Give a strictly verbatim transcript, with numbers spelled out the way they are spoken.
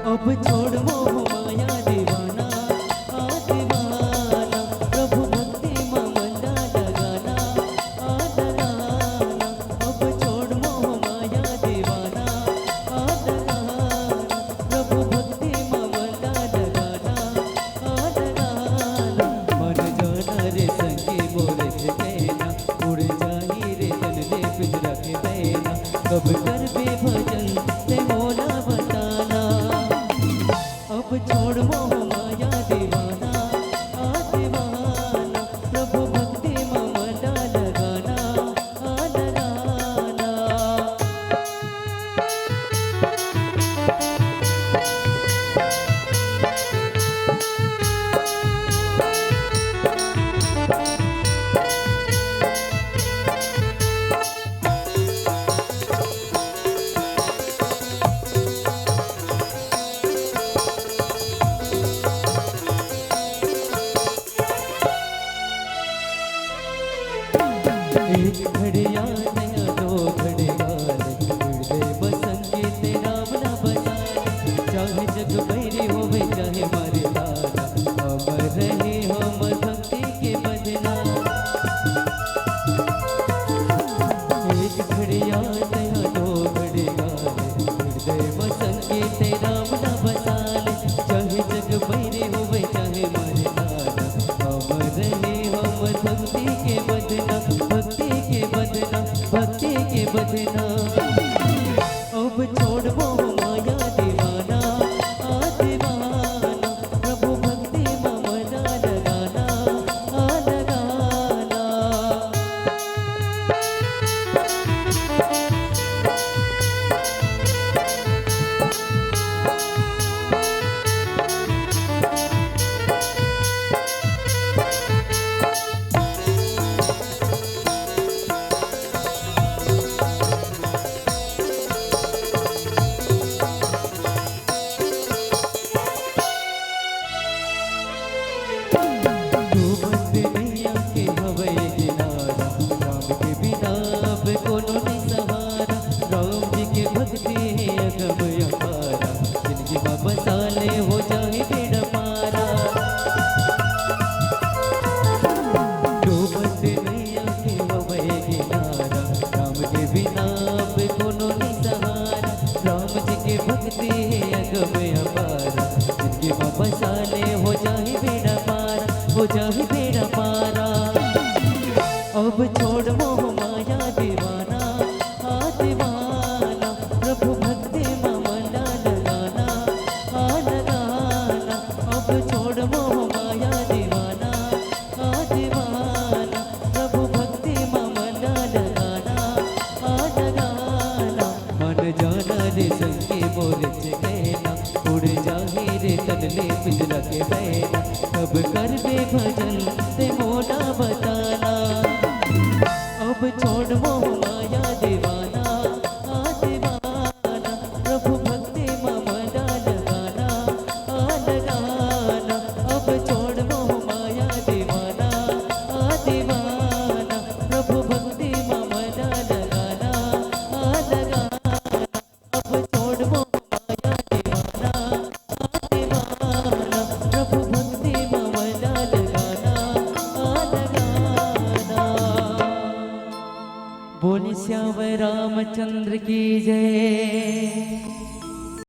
अब छोड़ मोह माया दीवाना, आ दीवाना, प्रभु भक्ति म मन ला लगाना, आ लगाना। अब छोड़ मोह माया दीवाना, आ लगाना, प्रभु भक्ति म मन ला लगाना, आ लगाना। मन जाना रे संगी मोरे से कहना, उड़ जाही रे तन ले पिंजरा के बैना। कब करबे भजन ते मोला बताना। अब छोड़ मोह माया दीवाना, आ दीवाना, प्रभु भक्ति म मन ला लगाना, आ लगाना। एक घड़िया नया दो घड़िया, हृदय बसंगे ते राम ना बसाए। चाहे जग बैरी होवे, चाहे मारे लाला, अमर रहे हमर भक्ति के बदना। एक घड़िया नया दो घड़िया, हृदय बसंगे ते राम ना बसाले। चाहे जग बैरी होवे, चाहे मारे लाला, अमर रहे हमर भक्ति के बदना, भक्ति के बदना, भक्ति के बदना। अब छोड़ मोह माया दीवाना, आ दीवाना, प्रभु भक्ति म मन लगाना, आ लगाना। डूबत नैया के हवय किनारा, राम के बिना अब कोनो नइ सहारा। राम जी के भक्ति हे अगम अपारा, जिनगी म बसा ले हो जाही बेड़ा पारा। डूबत नैया के हवय किनारा, राम के बिना अब कोनो नइ सहारा। राम जी के भक्ति हे अगम अपारा, जिनगी म बसा ले हो जाही बेड़ा पारा, हो जाही बेड़ा पारा। अब छोड़ मोह माया दीवाना, आ दीवाना, प्रभु भक्ति म मन ला लगाना, आ लगाना। अब छोड़ मोह माया दीवाना, आ दीवाना, प्रभु भक्ति म मन ला लगाना, आ लगाना। मन जाना रे संगी मोरे से कहना, उड़ जाही रे तन ले पिंजरा के बैना। कब करबे भजन ते मोला बताना। अब छोड़ मोह माया दीवाना, आ दीवाना, प्रभु भक्ति म मन लगाना, आ लगाना। अब छोड़ मोह माया दीवाना, आ दीवाना, प्रभु भक्ति म मन लगाना, आ लगाना। अब छोड़ मोह माया दीवाना, आ दीवाना, प्रभु भक्ति म मन लगाना, आ लगाना। बोले सियावर रामचंद्र की जय।